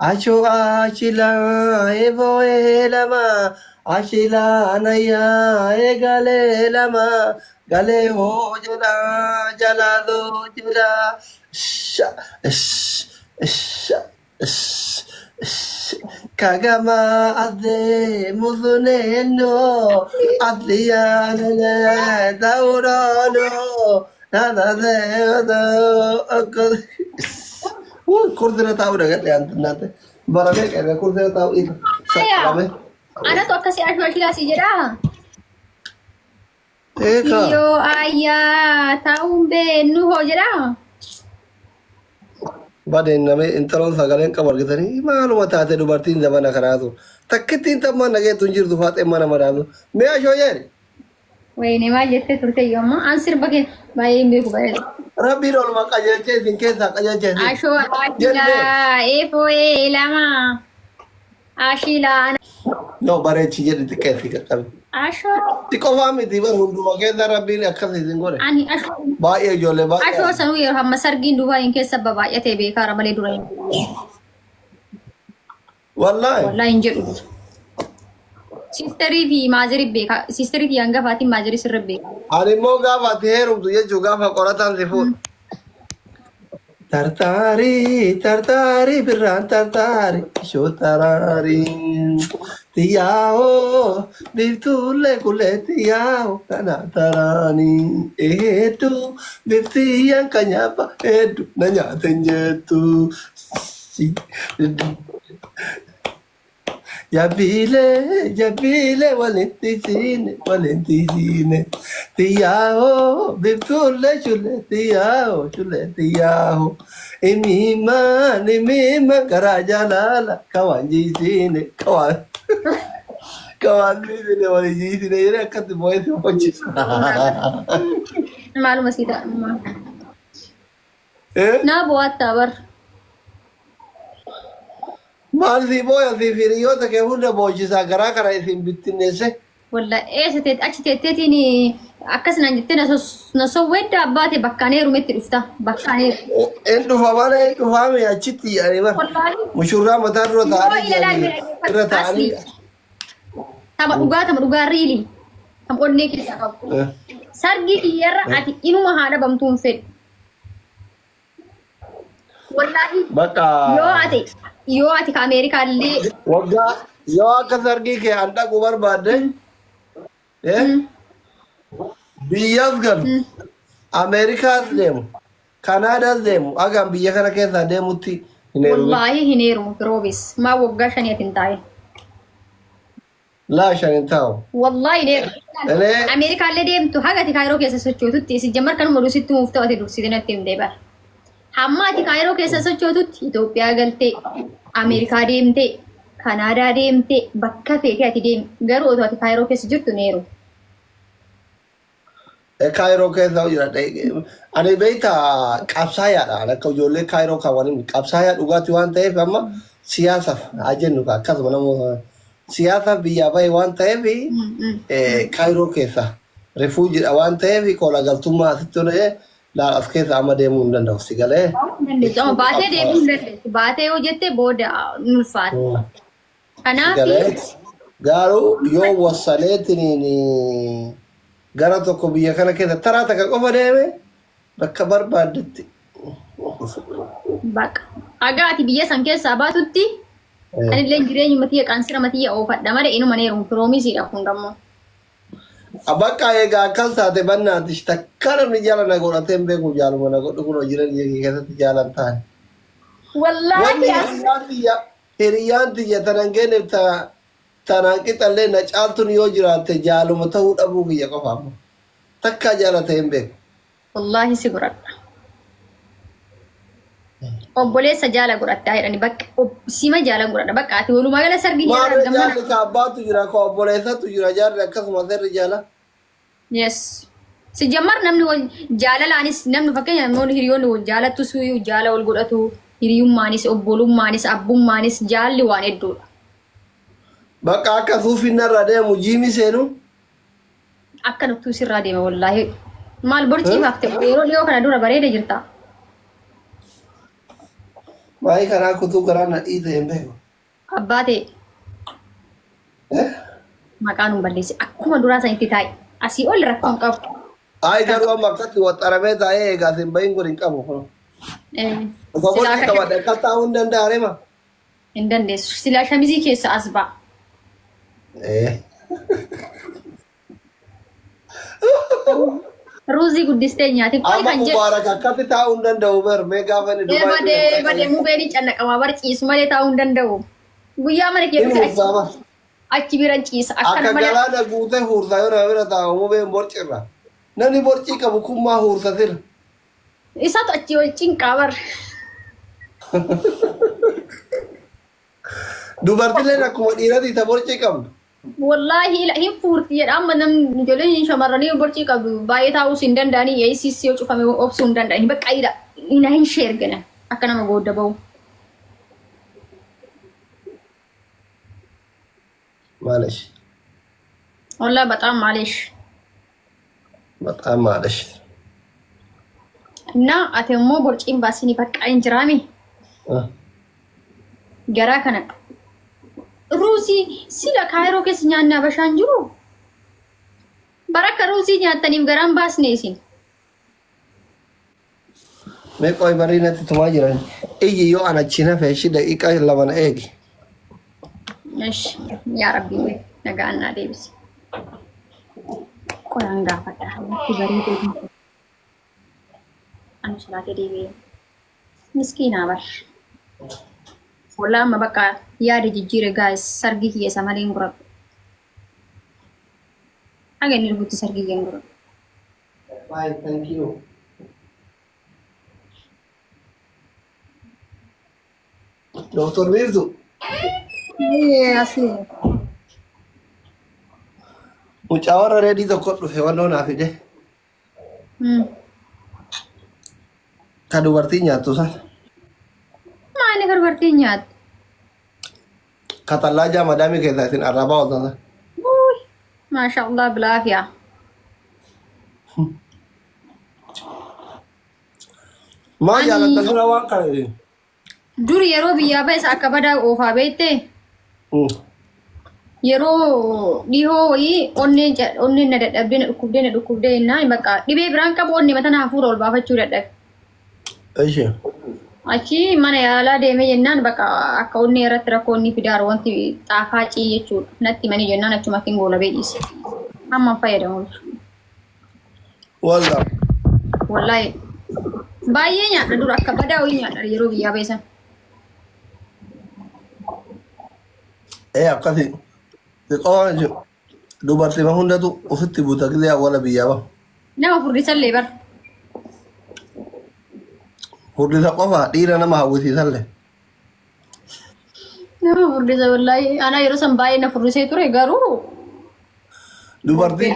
Ashoo ashilaa eeboo'ee lama ashilaa nayyaa eegalee lama galee hoo jedha jalaadoo jedha sha sha sha kagama adee musuneenno adliyaanene dawrono Kursiirra taa'uu dagadhe antinnaate. Bara meeqa erga kursiirra taa'uu dhiisa. Saqqalame. Anatu akkasii ashoo ashilaa si jedhaa. Eekaa. Yoo ayyaa taa'uun beennu hoo jedhaa. Badeen namee intaloon sagaleen qabu argitanii maaluma taate dubartiin zamana kanaatu. Takkittiin tammaan dhageettu hin jirtu faaxeen mana madaatu. Mee ashoo jedhi. Wayne maal jettee turte iyyuu ammoo an sirba kee baay'ee hin beeku bareeda. Rabbiin oluma qajeelchee isin keessaa qajeelchee isin. Ashoo Jennee. ashilaa eefoo'ee lama ashilaa No bareechi jedhi xiqqeessi qaqqabi. ashoo Si qofaa miti bar hunduma keessa Rabbiin akkas isin godhe. ani ashoo Baay'ee ijoollee baay'ee. ashoo sanuu yeroo hamma sargiin Dubaayin keessa babaay'atee beekaara malee dura hin Wallaahi. Wallaahi hin jedhu dura. Siisterii fi maazerii beeka. Siisterii fi hangafaatiin maazerii sirri beeka. Ani immoo gaafa ati heerumtu jechuun gaafa qorataan si fuudha. Tartaarii tartaarii birraan tartaarii ishoo taraarii xiyyaa'oo biiftuulee kulee xiyyaa'oo kana taraanii hedduu biftiyyaan kan nyaapha hedduu na nyaate hin jettu. Jabbiilee jabbiilee walitti siine walitti siine xiyyaa'oo biftuullee shulee xiyyaa'oo shulee xiyyaa'oo imiimaan imiimaan karaa jalaala kawaan jiisiine kawaan kawaan jiisiine walii jiisiine jedhee akkatti boo'ee si hojjisa. Maaluma sii ta'a. Eh? Naa bo'aattaa bar. Maal sii booya siif hiriyoota kee hunda boochisaa garaa kana isin bittinneesse. Walla eessa teet achi teetteetiin akkas naan jettee na na sowweedda abbaate bakkaan heerumetti dhufta bakkaan heeru. In dhufa malee in dhufaame achitti jedhanii bar. Wallaahi. Mushurraa mataa dura Yoo taa'anii ilalaa jedhanii irra taa'anii. asli tama dhugaa tama dhugaa riili tama onnee keessaa qabu. Eh. Sargii kiyyarra ati inuma haadha bamtuun fedhu. Wallaahi Bakka yoo ati ka Ameerikaa illee waggaa yoo akka sargii kee an dhaqu barbaadde eh, biyyaas galu Ameerikaas deemu Kanaadaas deemu hagaan biyya kana keessaa deemutti hin heerumin. Wallaahi hin heerumu firoobis maa waggaa 5 ati hin taa'in. Laa 5 hin taa'u. Wallaahi deemu. Elee. Ameerikaa illee deemtu haga ati Kaayiroo keessa sochootutti si jammar kanuma dusitti muuf ta'u ati dursite natti himtee bara. Hamma ati Kaayiroo keessa sochootutti Itoophiyaa galtee Ameerikaa deemtee Kanaadaa deemtee bakka feetee ati deemi garuu otoo ati Kaayiroo keessa jirtu hin heerumu. Kaayiroo keessa jira. Ani beekta qabsaayaadha. Ani akka ijoollee Kaayiroo kaawwanii qabsaayaa dhugaati waan ta'eef amma siyaasaaf haa jennu akkasuma namoota siyaasaaf biyyaa bahe waan ta'eef Kaayiroo keessa refuujiidha waan ta'eef kola galtummaa asitti tolee laal as keessa amma deemuu hin danda'u si galee. Dandeessu. Amma baatee deemuu hin dandeessu. Baatee yoo jette booda ni ulfaata. Kanaaf Galee garuu yoo wassaneetiin gara tokko biyya kana keessa taraa takka qofa deeme bakka barbaaddetti. Baqa. Haga ati biyya san keessaa baatutti anillee jireenyuma tiyya qaansira matiyya oofadha malee inuma neerumu promise dha kun dammoo. Bakka egaa akkas taate bannaati takka namni jaala na godhatee hin beeku jaaluma na godhu kun jireenya kee keessatti jaalan taane. Wallaahi Wanni as hiriyyaan tiyya tanan geenne tanaan qixallee na caaltuun yoo jiraatte jaaluma ta'uu dhabuu kiyya qofa ammoo. Takkaa jaala ta'ee hin beeku. Wallaahi si godhadha. Obboleessa jaala godhatta jedhani bakka sima jaala godhadha bakka ati walumaa gala sargi jaala Maarree argamana. jaalli ka abbaatu jira ka obboleessatu jira jaalli akkasuma seerri jaala. Yes. Si jammar namni wal jaalalaanis namni fakkeenya namoonni hiriyoonni wal jaalattus jaala wal godhatu hiriyummaanis obbolummaanis abbummaanis jaalli waan hedduudha. Bakka akka suufiin narra deemu jiimii seenu. Akka nuttuu sirraa deema wallaahi. Maal borcii baafte yeroo dhiyoo kana dura bareeda jirta. Maayii kanaa kutuu garaa na dhiite hin beeku. Abbaa ta'e Eh? maqaa nuun balleessi. Akkuma duraa sanitti taa'i. Asii ol rakkoon qabu. Ayi garuu amma akkatti waxxaramee taa'ee eegaa sin bahin kun hin qabu. Eh, Osoo Silaa borcii akka qabadhe akkas taa'uu hin danda'a rema. hin dandeessu. Silaa shamizii keessa as ba'a. Eh. Ruuzii guddistee nyaati. Qoy Amma kan jedhu. Mubaarak akkatti taa'uu hin danda'u bar mee gaafa inni Ee Dubaay badee badee mubeen hin cannaqamaa bar ciisu malee taa'uu hin danda'u. Guyyaa mana kee Inni dhufe achi huursaama. achi bira ciisa. Akkana Akka malee galaana guutee huursaa yoo nama bira taa'u mubeen borcirra. Namni borcii qabu kun maa huursa sila? isatu achi ol cinqaa bar. Dubartileen akkuma dhiiratii ta borcii qabdu. Wallaahi hin fuurti jedha amma namni ijoolleen shamarranii borcii qabdu baay'ee taa'uus hin danda'anii yeesiis yoo cufame obsuu hin danda'anii bakka ila hin hin sheergana akka nama goodda ba'u. Maalish? Wallaahi baxaam maalish. Baxaam maalish? Innaa ati immoo borciin baasini bakka hin jiraami. Garaa kana ruuzii sila kaayiroo keessa nyaanni habashaan jiru. Bara akka ruuzii nyaattaniif garaan baasne isin. Mee qoy barii natti tumaa jiran. Iyyi yoo an achiin hafe ishii daqiiqaa lama na eegi. Ish yaa rabbii nagaan naa deebisi. Qoraan gaafadha. Natti bareedee. Anu salaatee deebi'ee. Miskiinaa bar. Walaa amma bakka yaada jijjiire gaayis sargii kiyya isa malee hin guradhu. Haga inni dhufutti sargii kiyya hin guradhu. Fine, thank you. Doktor Biiftu, Asii. mucaa warra reedii tokko dhufe wannoo naa fide. Ka dubartiin nyaattu san. Maali ka dubartiin nyaattu? Ka tallaajaa madaamii keessaa isin arrabaa ooltan san. Uuy, Maasha Allah bilaafiyaa. Maa Ani jaalatta dura waan kana jedhin. dur yeroo biyyaa ba'es akka badaa oofaa beektee yeroo dhihoo wayii onneen onneen na dadhabdee na dhukkubdee na dhukkubdee jennaan bakka dhibee biraan qabu onnee mataa na hafuura ol baafachuu dadhabe. Ishi. Achi mana yaalaa deemee jennaan bakka akka onnee irratti rakkoo inni fidaaru wanti xaafaacii jechuudha. Natti himanii jennaan achumatti hin goolabee dhiise. Amma hin fayyadamu jechuudha. Wallah. Wallahi baay'ee nyaadha dura akka badaa wayii nyaadha yeroo biyyaa beesan. Ee akkasi. Xiqqoo jechuudha. Dubartima hundatu ofitti buta gisee awwala biyyaa bahu. Nama furdisallee bar. Furdisa qofa dhiira nama hawwisiisallee. Nama furdisa wallaahi. Anaa yeroo san baay'ee na furdisee ture garuu Dubartiin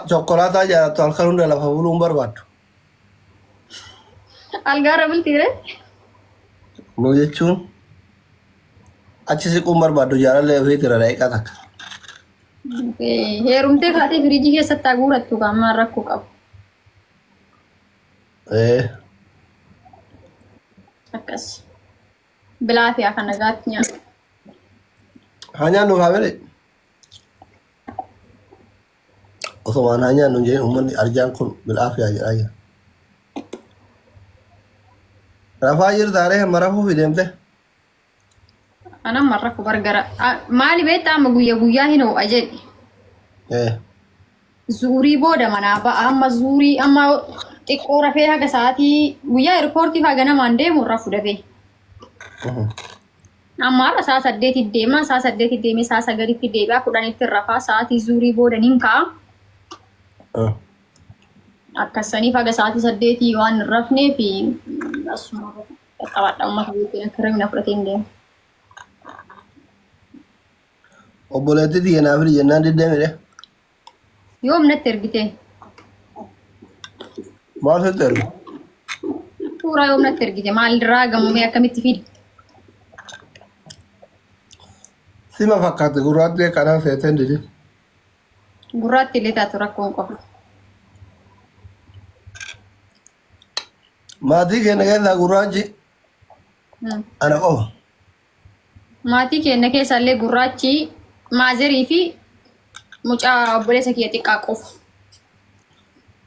chokkolaataa jaalattu halkan hunda lafa buluu hin barbaaddu. Algaarra bultii ree? Nu jechuun achi siquu hin barbaaddu jaalallee ofiitira daqiiqaa takka. Heerumtee kaatee firiijii keessatti haguurattu kan rakkoo qabu. Ee. Akkas. Bilaa fi akka nagaatti nyaata. Haa nyaannu haa malee. Osumaan haa nyaannu hin jedhin uummanni arjaan kun bilaafiyaa jedhaa jira. Rafaa jirta ree hamma rafuufi deemte. Ana amma rafu bargara. Maali beektaa amma guyya guyyaa hin ho'a jedhi. Eh. Zuurii booda manaa ba'a amma zuurii amma xiqqoo rafee haga sa'aatii guyyaa eerpoortii faa ganamaan deemu rafu dafee. Amma har'a sa'a 8 deema sa'a 8 deemee sa'a 9tti deebi'a 10tti rafaa sa'aatii zuurii booda nin ka'a. Akkasaniif haga sa'aatii 8 waan hin rafneef asuma qaqqabadha uummata wajjin akka rifna fudhatee hin deemu. Obboleettii tiyya naa fidi jennaan diddee mire. Yoom natti ergite? Maal sitti ergu? Suuraa yoom natti ergite? Maalirraa gamumee akkamitti fidi? Sima fakkaatti gurraattii kanaa seeteen didi. Gurraatti illee taatu rakkoon qofa. Maatii keenya keessaa gurraachi Ana qofa. Maatii keenya keessallee gurraachi maazerii fi mucaa obboleessa kiyya xiqqaa qofa.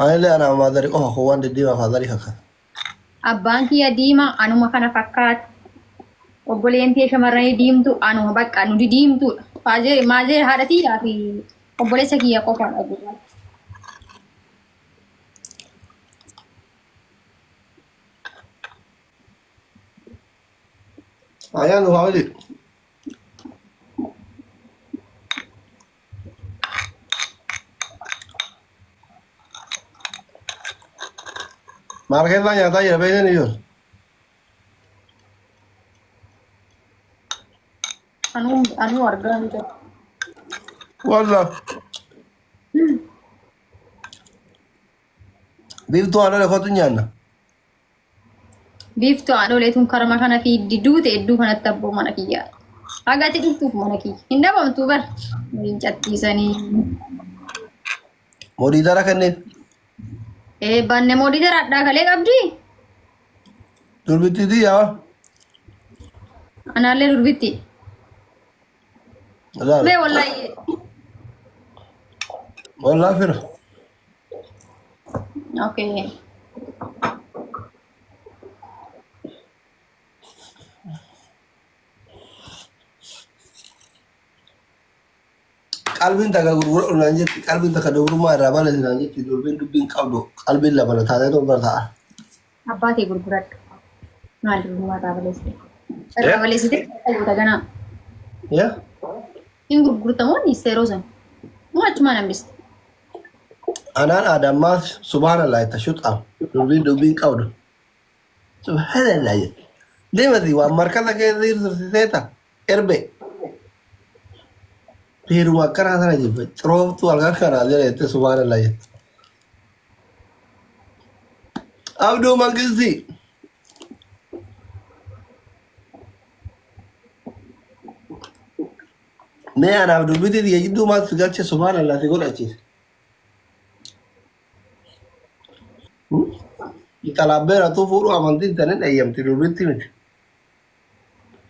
Anillee ana maazarii qofa kun waan diddiimaa faazarii fakkaata. Abbaan kiyya diimaa anuma kana fakkaata. Obboleen tiyya shamarranii diimtuu anuma bakka nu didiimtuudha. Maazeer haadha tiyyaa fi obboleessa kiyya qofaadha gurraachi. Ayaan family. Maal keessaa nyaataa jira beektan iyyuu. Anuu anuu argaa hin jiru. Walla. Biiftuu haadha kootu nyaanna. Biiftuu haadholee tun karma kana fiiddi duute hedduu kanatti abboo mana kiyyaa. Haga ati dhuftuuf mana kiyya. Hin dhabamtuu bar. Hin cattiisanii. Modiitara kenneen. Ee banne moodiitara addaa kalee qabdii? Durbittii tiyyaa. Anaallee durbitti. Laala. Mee wallaahi. Wallaa fira. Okay. Qalbiin takka gurgura naan jetti qalbiin takka dubrummaa irraa balleessi naan jetti durbiin dubbiin qabdu qalbiin lama na taatee torba ta'a. Abbaa kee gurguradhu. Maal dubrummaa irraa balleessite? Irraa balleessite goota ganaa. Yaa Hin gurgurtamoo ni seeroo sana. Moo achumaan hambiste? Anaan aadammaa subhaanallah itti shuxaam durbiin dubbiin qabdu. Subhaanallah jetti. Deemati waan markaza keessa hirsiseeta erbe. Heeruma akkanaa sana jibba cirooftuu halkan kanaa jala jettee subhaanallah jetti. Abduu Mangistii. Mee anaaf dubbitii tiyya jidduu maal si galche subhaanallah si godhachiise. Intala abbeeratu fuudhuu amantiin tan hin eeyyamti durbitti miti.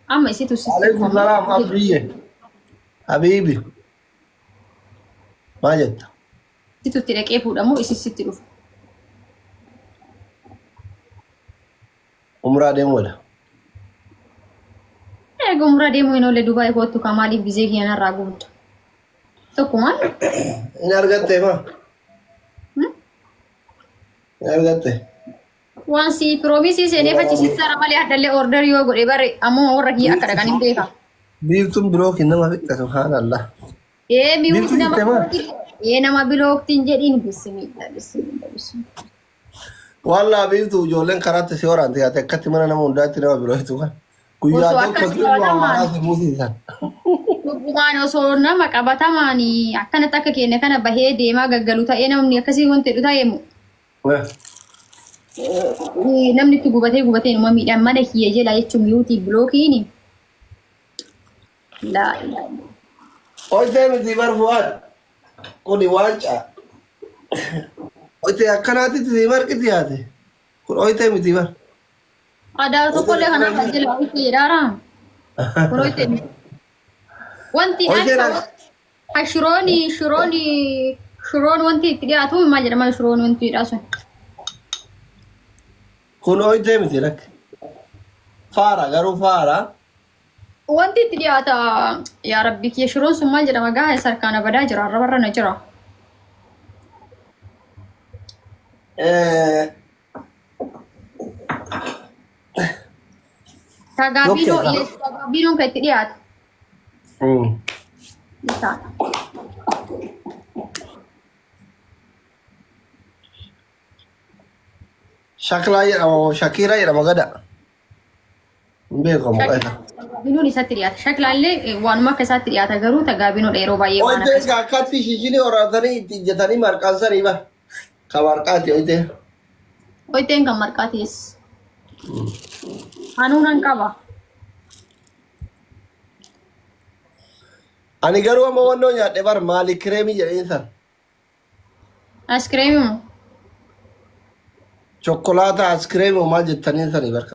Amma isitu sitti Alaikum salaam abdiyye. Habiibi. Maal jetta? Isitu itti dhaqee fuudhamu isi sitti dhufa. Umraa deemuu jedha. Erga umraa deemuu hin oolle Dubaay koottu kaa maaliif gizee kiyya narraa gubda? Tokkumaan Hin argatte maa? Hin argatte. Waan si piroomisii seenee fachi malee hadhallee order yoo godhe bare ammoo warra kiyya akka dhaqan hin beeka. Biiftuun biroo nama fixa subhaanallah. Ee mi'uuti Biiftuun nama jettee maal? ee nama bilooktiin jedhiin bismillah bismillah bismillah. Wallaa biiftuu ijoolleen karaatti si waraante yaate akkatti mana nama hundaatti nama biroo hitu kan. Guyyaa Osoo tokko akkas tulluu qabatamaan amaaraa si buusiisan. Dhugumaan osoo nama qabatamaan akkanatti akka keenya kana bahee deemaa gaggalu ta'ee namni akkasii wanti jedhu ta'ee moo namni itti gubatee gubatee numa miidhaan mana kiyya jala jechuun miyuutii bilookiin laa ilaaha. Oytee miti bar Fuwaad. Kuni waancaa. Oytee akkanaatti si marqiti yaate. Kun oytee miti bar. Aadaa tokkollee kanaaf kan jala oytee jedhaara. Kun oytee miti. Wanti Oyteen akka ha shirooni shirooni shiroon wanti itti dhiyaatu maal jedhama shiroon wanti jedhaa sun. Kun oytee miti lakki. Faara garuu faara. Wanti itti dhiyaata yaa rabbi kiyya shiroon sun maal jedhama gaa sarkaana badaa jira arrabarra na jira. Tagaabinoo Yokkee tagaabinoon kan itti dhiyaatu. Isaadha. Shaklaa jedhama Shakiiraa jedhama gada. Hin beekamu maqaa isaa. Tagaabinoon isatti dhiyaata. Shaklaallee waanuma akka isaatti dhiyaata garuu tagaabinoodha yeroo baay'ee waan Oytee akkas. akkatti shishinii horatanii itti ijjatanii marqaansanii ba. Ka marqaati oytee. Oyteen kan marqaatis. Anuu nan qaba. Ani garuu amma wannoo nyaadhe bar maali kireemii jedheen san. Askireemii moo? Chokolaataa askireemii maal jettanii sanii barka.